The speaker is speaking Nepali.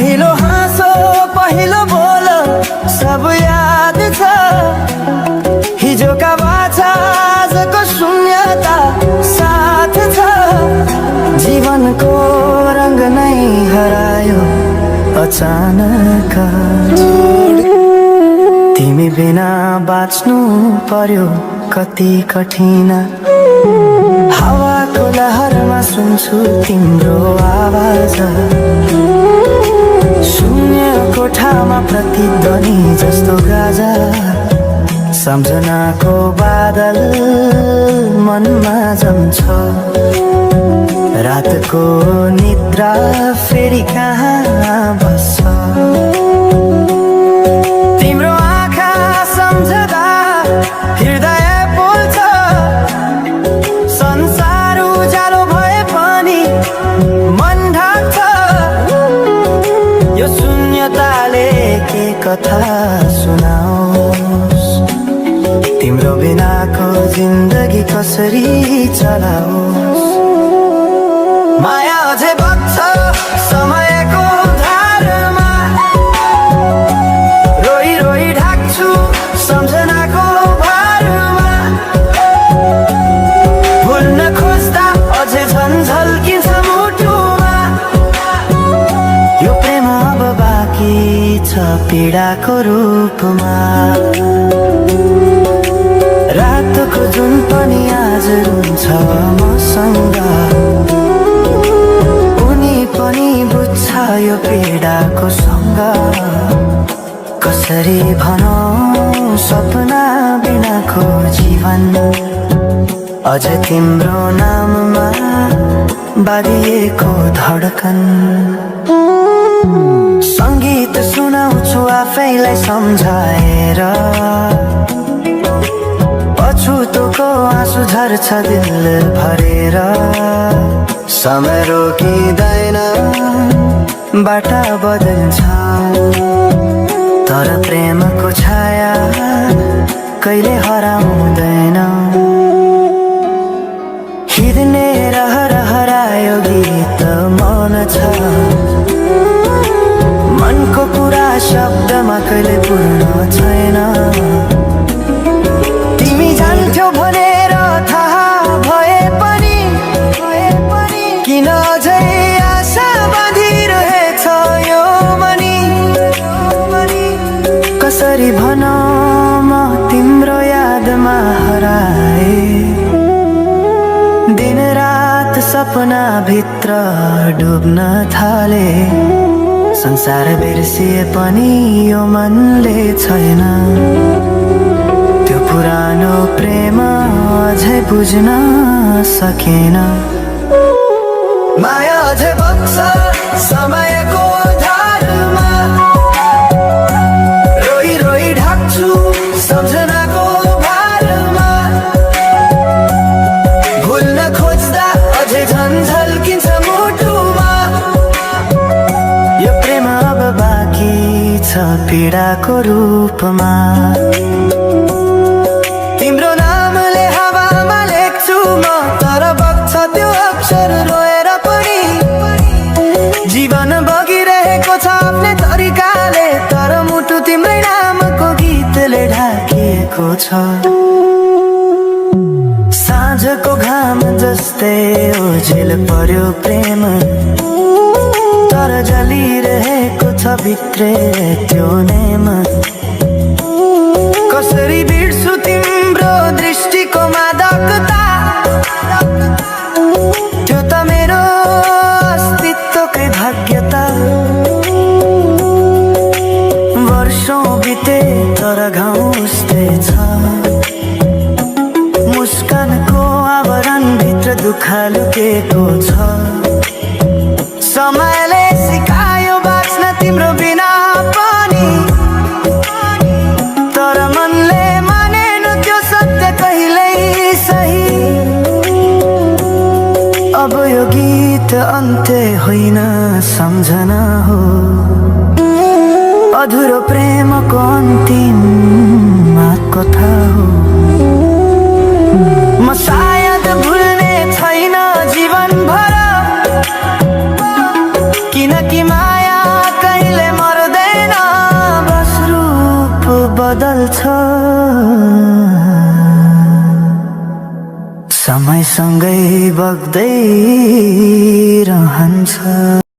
पहिलो हाँसो पहिलो बोल सब याद छ। हिजोका बाछा आजको शून्यता साथ छ। जीवनको रंग नै हरायो अचानक। तिमी बिना बाँच्नु पर्यो कति कठिन। हावाको लहरमा सुन्छु तिम्रो आवाज। शून्य कोठामा प्रतिध्वनि जस्तो गाजा। सम्झनाको बादल मनमा जम्छ। रातको निद्रा फेरि कहाँ बस्छ। तिम्रो आँखा सम्झदा हृदय बोल्छ। संसार उज्यालो भए पनि मन ढाक्छ। यो शून्यताले के कथा सुनाओस्। तिम्रो बिनाको जिन्दगी कसरी चलाओस्। माया अझै बग्छ समयको धारमा। रोई रोई ढाक्छु सम्झनाको भारमा। भुल्न खोज्दा अझै झन् झल्किन्छ मुटुमा। यो प्रेम अब बाँकी छ पीडाको रूपमा। रातको जुन पनि आज रुन्छ मसँग। उनी पनि बुझ्छ यो पीडाको सँग। कसरी भनौं सपना बिनाको जीवन। अझ तिम्रो नाममा बाँधिएको धडकन। संगीत सुनाउँछु आफैलाई सम्झाएर। पछुतोको आँसु झर्छ दिल भरेर। समय रोकिँदैन बाटा बदल्छ। तर प्रेमको छाया कहिले हराउँदैन। हिँड्ने रहर हरायो गीत मन छ। मनको कुरा शब्दमा कहिले पूर्ण छैन। तिमी जान्थ्यौ भनेर थाहा भए पनि किन अझै आशा बाँधिरहेछ यो मनी। कसरी भनौं म तिम्रो यादमा हराए। दिन रात सपना भित्र डुब्न थाले। संसार बिर्सिए पनि यो मनले छैन। त्यो पुरानो प्रेम अझै बुझ्न सकेन। माया अझै बग्छ समयको धारमा। रोई रोई ढाक्छु सम्झनाको भारमा। भुल्न खोज्दा अझै झन् झल्किन्छ मुटुमा। यो प्रेम अब बाँकी छ पीडाको रूपमा। तिम्रो नामले हावामा लेख्छु म तर बग्छ त्यो अक्षर रोएर पनि। जीवन बगिरहेको छ आफ्नै तरिकाले तर मुटु तिम्रै नामको गीतले ढाकिएको छ। साँझको घाम जस्तै ओझेल पर्यो प्रेम। तर जलिरहेको छ भित्रै त्यो नेम। कसरी बिर्सु तिम्रो दृष्टिको मादकता। त्यो त मेरो अस्तित्वकै भाग्यता। वर्षौं बिते तर घाउ उस्तै छ। मुस्कानको आवरण भित्र दुःख लुकेको छ। समयले सिकायो बाँच्न तिम्रो बिना पनि। तर मनले मानेन त्यो सत्य कहिल्यै सही। अब यो गीत अन्त्य होइन सम्झना हो। अधुरो प्रेमको अन्तिम कथा हो। म सायद भुल्ने छैन जीवन भर। किनकि माया बदल्छ समयसँगै बग्दै रहन्छ।